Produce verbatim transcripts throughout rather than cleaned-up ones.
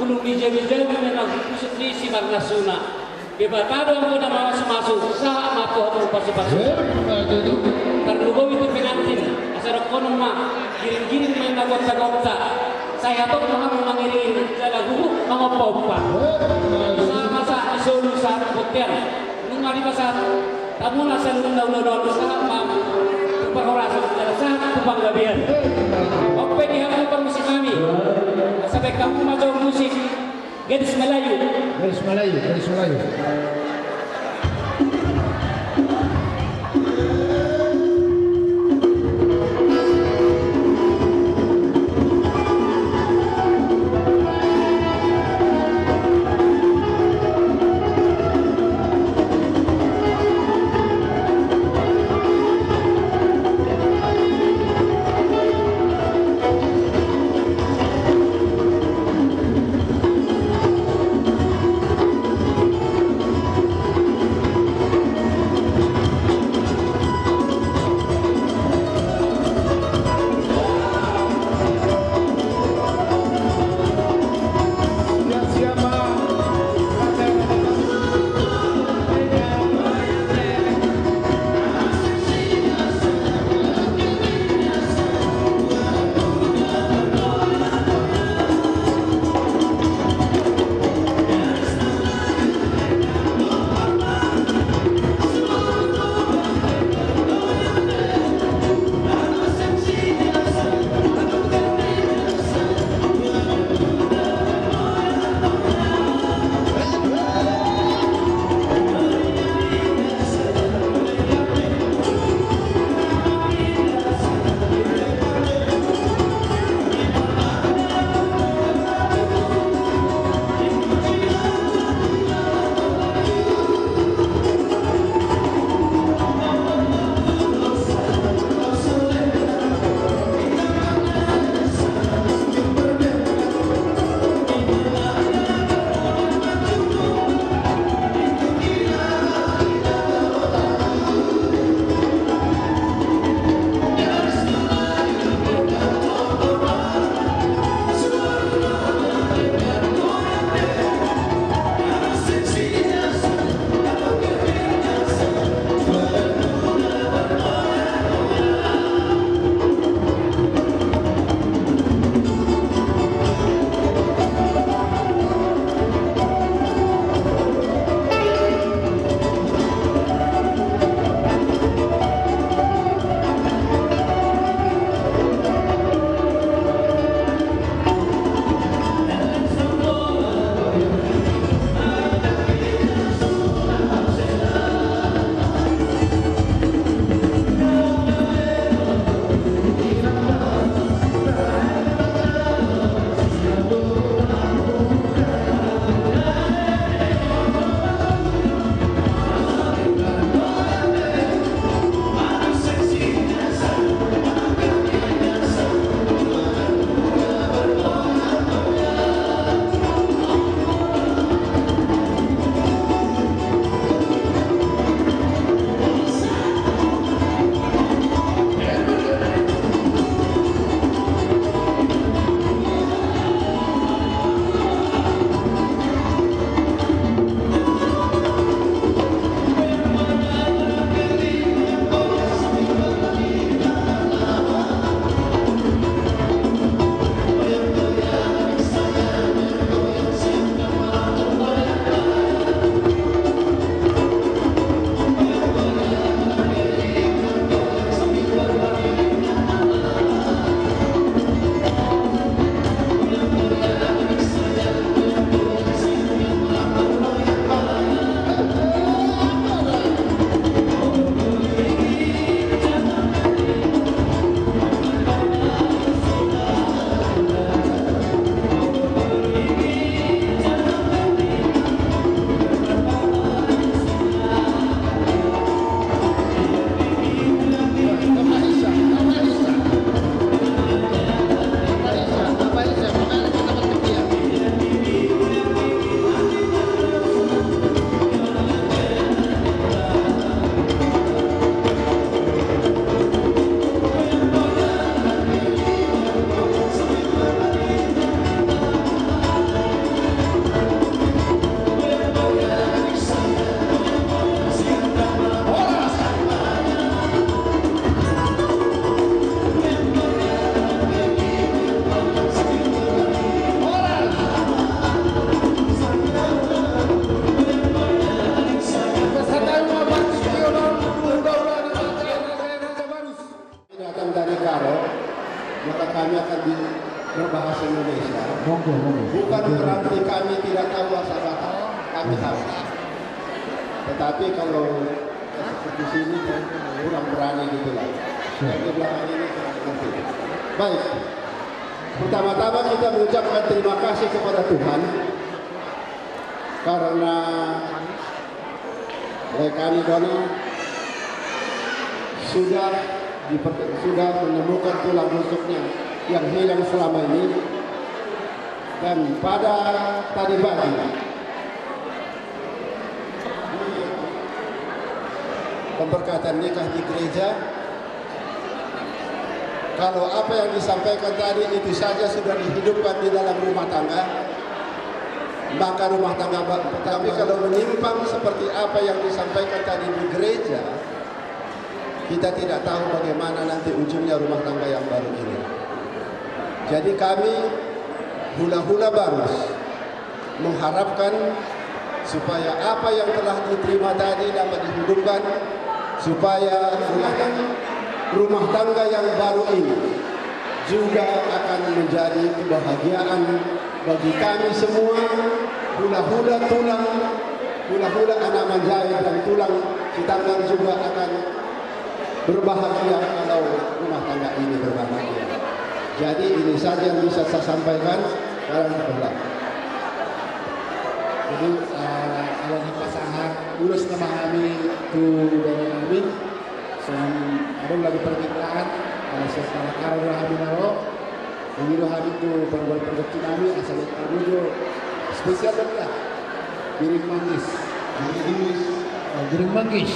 Dung dijamijami ma na hupusuk ni si marnasuna. Debata do anggo na mamasumasu, sahat ma tu hamu pasupasuna. Tarlumobi tu pengantin, asa dohonon ma, giringgiring ma na gontagonta. Sai hatop ma hamu mangiringiring, jala huhut mangompaompa. Sahat ma sahat ni solu sahat tu bontean. Nunga dipasahat tamuna saluhutna ulaon on, sahat ma tu parhorasan, jala sahat tu panggabean. On pe di hamu parmusik nami, asa baen hamu ma jo musik Gadis Melayu. Gadis Melayu, Gadis Melayu. Monggo, monggo. Bukan berarti kami tidak tahu bahasa Batak. Kami tahu. Tetapi kalau seperti sini kurang berani gitu lah. Siap. Yang di belakang ini kurang ngerti. Baik. Pertama-tama kita mengucapkan terima kasih kepada Tuhan karena oleh kami, Dona, sudah diper-, sudah menemukan tulang rusuknya yang hilang selama ini, dan pada tadi pagi pemberkatan nikah di gereja. Kalau apa yang disampaikan tadi itu saja sudah dihidupkan di dalam rumah tangga, maka rumah tangga ba-, tapi kalau menyimpang seperti apa yang disampaikan tadi di gereja, kita tidak tahu bagaimana nanti ujungnya rumah tangga yang baru ini. Jadi kami hula-hula Barus mengharapkan supaya apa yang telah diterima tadi dapat dihidupkan, supaya rumah tangga, rumah tangga yang baru ini juga akan menjadi kebahagiaan bagi kami semua, hula-hula tulang, hula-hula anak manjahit dan tulang Sitanggang juga akan berbahagia kalau rumah tangga ini berbahagia. Jadi ini saja yang bisa saya sampaikan. Sekarang kita pulang. Jadi, eh, ala ni pasahat ulos nama hami tu dohonon nami, songon adong lagi permintaan, eh, siap para karo do hami na ro. Mangidok hami tu panggual pargonsi nami, asa ditambai do spesial do dia. Giring Manggis. Giring Manggis. Oh, Giring Manggis.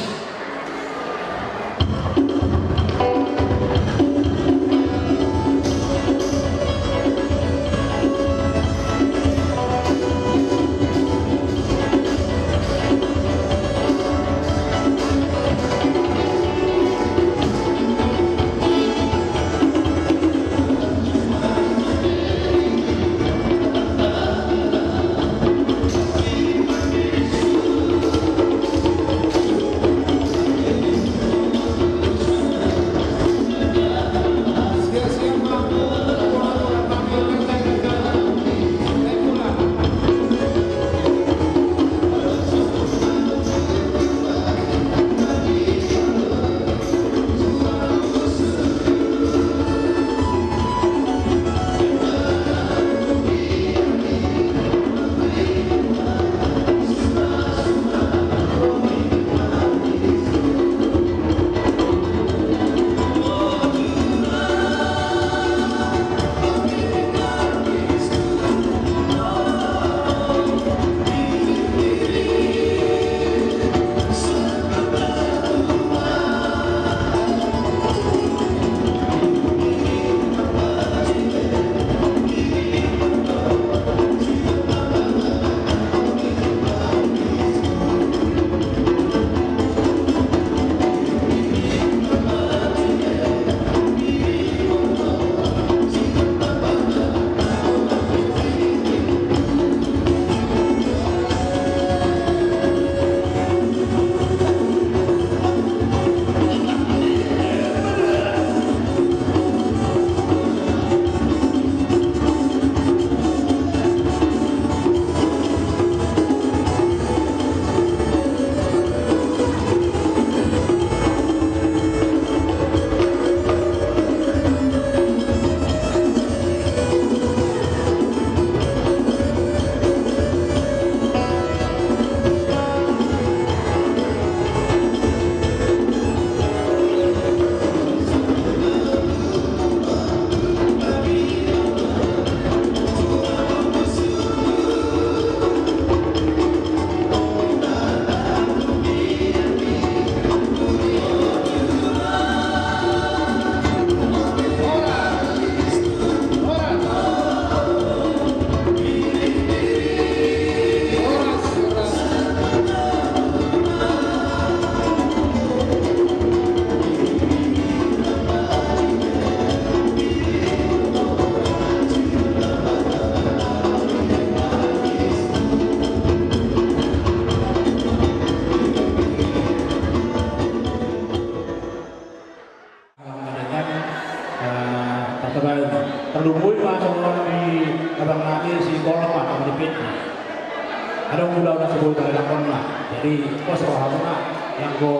Adong muse na so boi tarida hamuna. Jadi pos rohamuna, anggo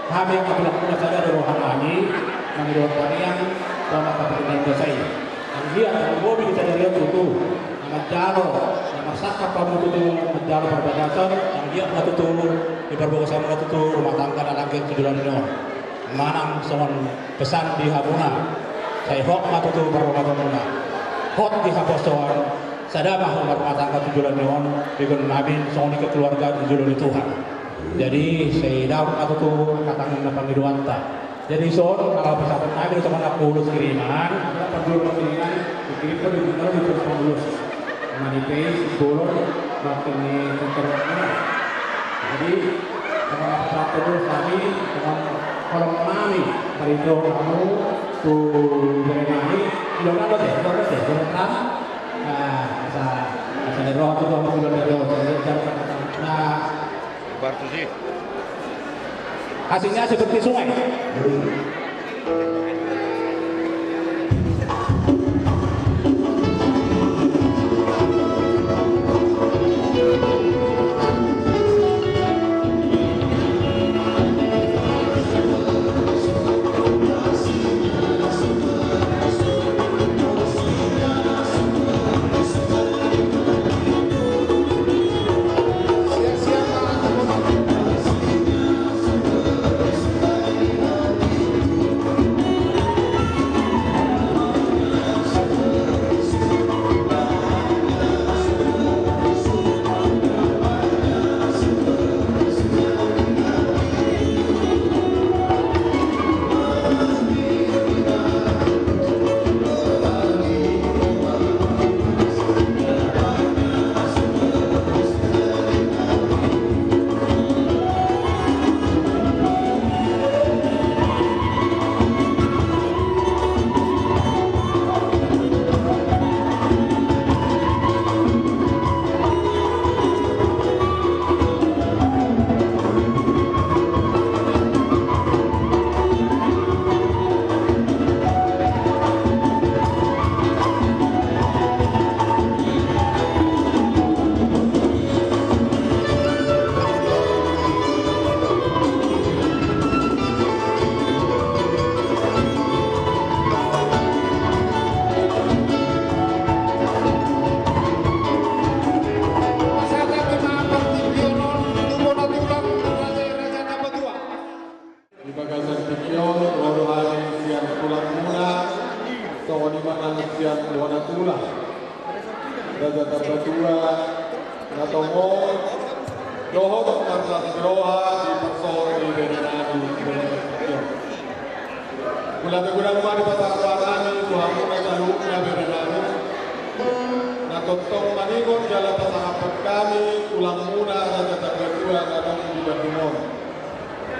hami angka tulangmuna sada do rohanami, mangido tangiang tu Amanta Pardenggan Basa i. Anggiat anggo bobi di sadari on tutu, na manjalo, na marsangkap hamu tutu manjalo parbagason, anggiat ma tutu di parbagason ma tutu rumah tangga na langgeng tu joloan on. Manang songon pesan di hamuna, sai hot ma tutu parrohatonmuna, hot di haposoan, sada ma hamu marrumah tangga tu joloan on, begeonnami songon i keluarga di jolo ni Tuhan. Jadi sai daong ma tutu angka tangiang na pangidoanta. Jadi songon i, ala pasahaton nami songon angka ulos kiriman, parjolo kiriman, dikirim pe di jumlah di terus pangulos. Manifest bolon, bahkan ni tentara. Jadi, sama satu dulu kami, sama kolom nami, barito kamu, tu bere nami, belum ada deh, belum ada deh, belum ada. Nah, asa, asa di roh tu kamu belum ada deh, belum ada. Nah, Bartusi. Hasilnya seperti sungai. Di bagasan tingki on, ro do hami sian tulangmuna, songon i ma nang sian bona tulang. Raja Tambatua, na tongon, dohot marlas ni roha di parsohot ni bere nami di bagasan tingki on. Mauliate godang ma dipasahat roha nami tu hamuna saluhutna bere nami. Na tongtong maningot jala pasangaphon hami tulangmuna Raja Tambatua na adong di Bandung on.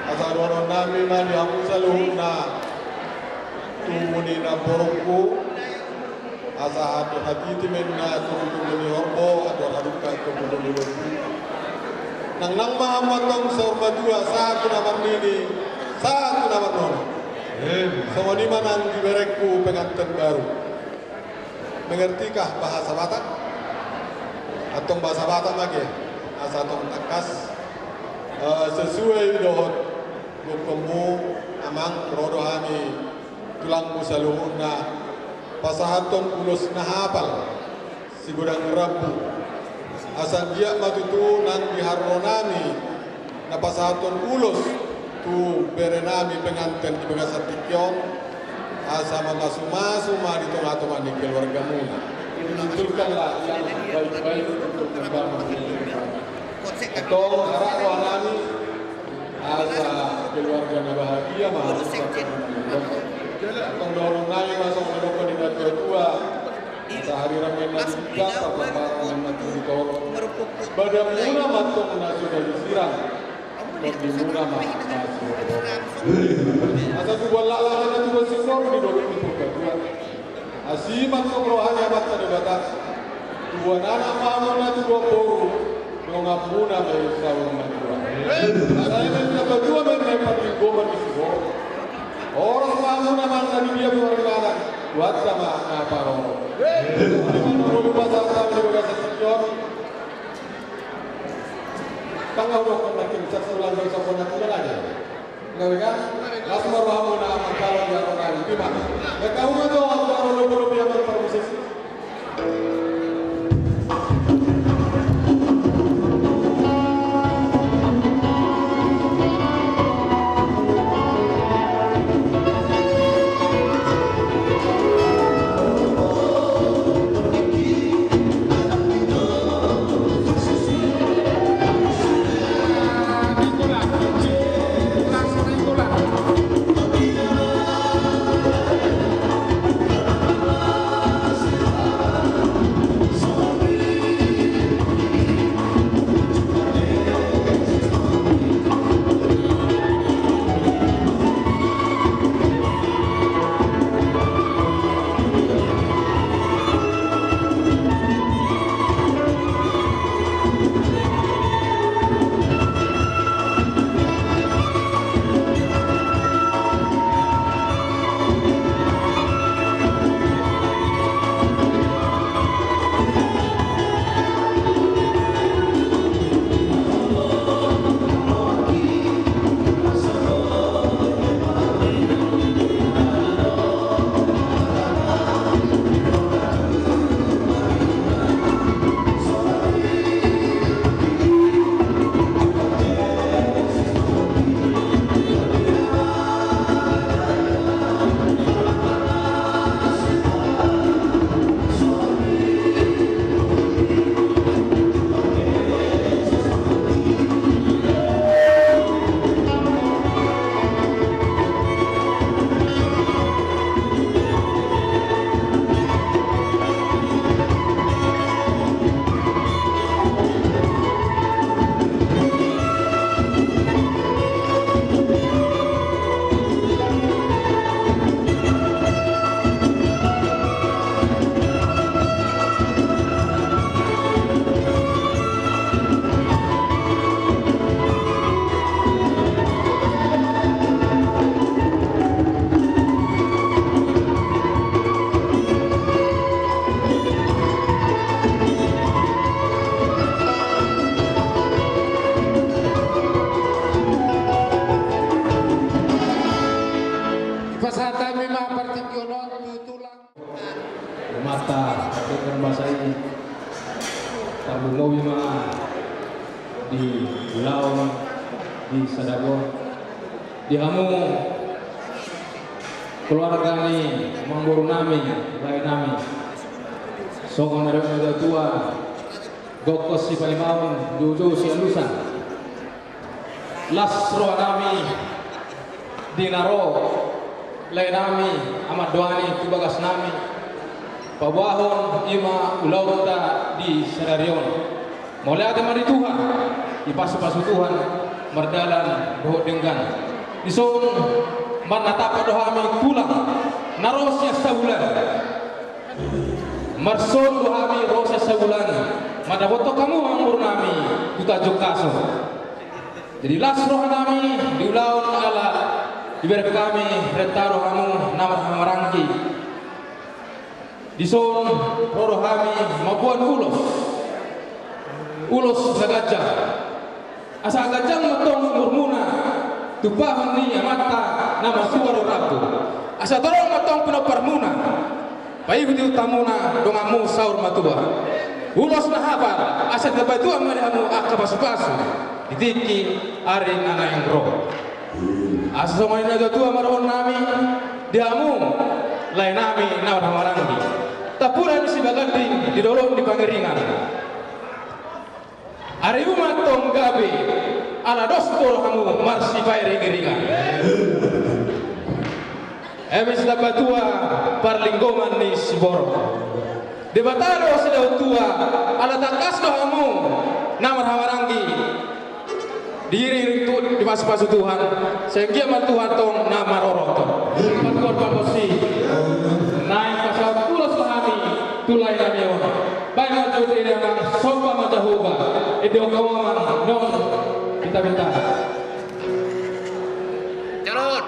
Asa dohonon nami ma di hamu saluhutna, tubu ni namborungku, asa atup hatiti ma inna tubu-tubu ni horbo, atup hadungka tubu-tubu ni lombu. Nang nang ma hamu antong saur matua, sahat tu na marnini, sahat tu na marnono. Songon i ma nang di berengku penganten baru. Mengertikah bahasa Batak? Antong bahasa Batak ma ke, asa tong tangkas, eh, sesuai dohot gokhonmu, amang, ro do hami tulangmu saluhutna pasahathon ulos na hapal, sigodang rambu. Asa anggiat ma tutu nang di haroro nami na pasahathon ulos tu bere nami penganten di bagasan tingki on, asa mamasu-masu ma di tonga-tonga ni keluargamuna. Munculkanlah yang baik-baik untuk membangun keluarga. Antong harap roha nami, asa keluarga na bahagia ma. Antong dohonon nami ma songon na nidok ni natua-tua. Sahari rame na di hita, parpaparan na di toro. Badanmuna ma antong na so jadi sirang, tondimuna ma na so jadi. Asa tubuan laklak na tubuan singkoru di dolok ni Purbatua. Asi ma antong roha ni Amanta Debata. Tubuan anak ma hamu na tubuan boru. Donganmuna ma i saur matua. Sai ma i na patua ma i na parlinggoman di sibor. Horas ma hamuna manang na di dia pe marnidok. Tuhanta ma na parorot. Songon i ma na ro di pasahat nami di bagasan tingki on. Pangahurohon na king satu lantai sopo na tinggal aja. Gabe kan? Las ma rohamuna mangkalo di arona i. Bima. Maka uno jo, baru lupa-lupa yang bermusik. Pasahat hami ma partingkian on tu tulang. Mata, partingkian basa i. Tarlumobi ma di ulaon di sadari on. Di hamu keluarga ni amangboru nami, lae nami. Songon na nidok ni natuatua, gokhon sipaimaon, joujou sialusan. Las roha nami di na ro lae nami Amando Ani tu bagas nami. Paboahon i ma ulaonta di sadari on. Mauliate ma di Tuhan, dipasupasu Tuhan mardalan dohot denggan. Dison marnatap do hami tulang na ro sian Sabulan. Marsogot do hami ro sian Sabulan mandapothon hamu amangboru nami tu Tanjung Kaso. Jadi las roha nami di ulaon ala dibereng hami renta do hamu na marhahamaranggi. Dison ro do hami mamboan ulos. Ulos na ganjang. Asa ganjang ma tong umurmuna, tumpahon ni amanta na martua do rambu. Asa torop ma tong pinomparmuna, paihutihut hamuna donganmu saur matua. Ulos na hapal, asa ditambai Tuhan ma di hamu angka pasupasu di tingki ari na naeng ro. Asa songon i natuatua ma dohonon nami di hamu lae nami na marhahamaranggi. Tampulon ni Sibaganding di dolok ni Pangiringan. Ari umat tong gabe ala dos do rohamu marsipairingiringan. Eme sitambatua parlinggoman ni siborok. Debata do sidaotua ala tangkas do hamu na marhahamaranggi. Diiringiring tu dipasupasu Tuhan. Sai anggiat ma Tuhan tong na marorot. Patua pargonsi. Naeng pasahat ulos ma hami tu lae nami on. Baen ma jo ide amang, somba ma Jahowa. Ende on hamu amang, naung binta-binta. Jalan.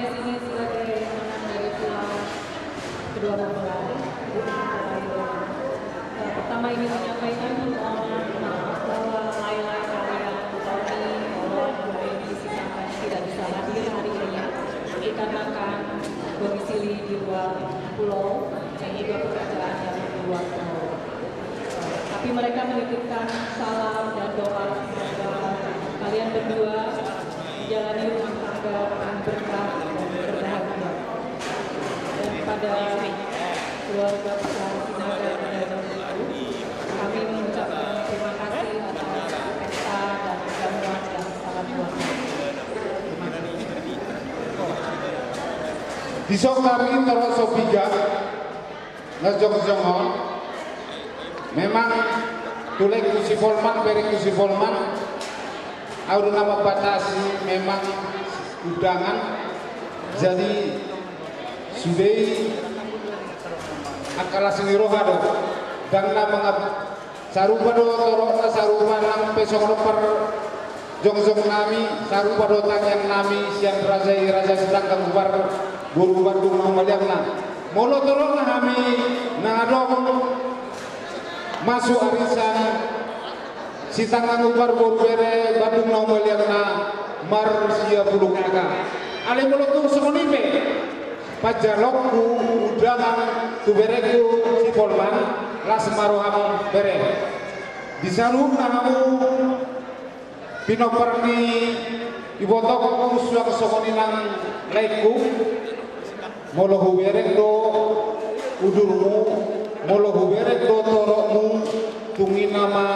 Di sini sebagai anak dari tulang kedua mempelai, eh, pertama ingin menyampaikan permohonan maaf bahwa lae-lae kalian, Tommy, Oon, Reni, Sisakan tidak bisa hadir hari ini dikarenakan domisili di luar pulau dan juga pekerjaan yang di luar pulau. Tapi mereka menitipkan salam dan doa semoga kalian berdua menjalani rumah tangga yang berkah dan berbahagia. Dan kepada keluarga besar Sinaga dan Dharma Guru, kami mengucapkan terima kasih atas pesta dan jamuan yang sangat luar biasa. Terima kasih. Dison hami torop so piga na jongjong on. Memang tulangku si Polman, berengku si Polman, ahu do na mambatasi memang undangan. Jadi sude i angka las ni roha do, ndang na mangap- Sarupa do torop na sarupa nang pe songon on parjongjong nami, sarupa do tangiang nami sian raja i, Raja Sitanggang Ubar, boru Bandung na humaliangna. Molo torop na hami na adong masuk arisan Sitanggang Ubar boru bere Bandung na humaliangna marsia pulu kaka. Alai molo tung songon i pe, panjaloonku undangan tu berengku si Polman, las ma roham bere. Di saluhutna hamu pinompar ni ibotongku suang songon i nang laengku, molo hubereng do udurmu, molo hubereng do toropmu, tung i nama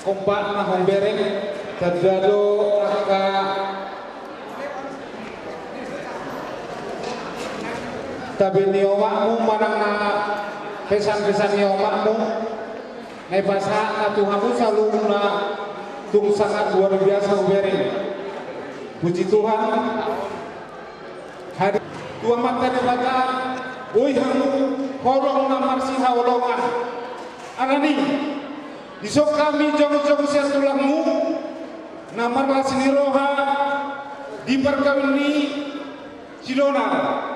kompak na hubereng, tanda do angka tabe ni omakmu manang na pesan-pesan ni omakmu na ipasahatna tu hamu saluhutna, tung sangat luar biasa hubereng. Puji Tuhan. Hadi tu Amanta Debata, boi hamu holong na marsihaholongan. Alani i, dison hami jongjong sian tulangmu na marlas ni roha di parkawin ni si Donald.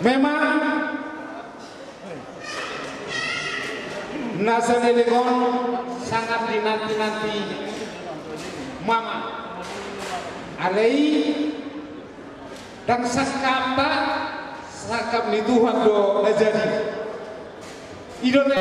Memang na saleleng on sangat dinanti-nanti mama. Alai ndang sangkapta, sangkap ni Tuhan do na jadi. I do na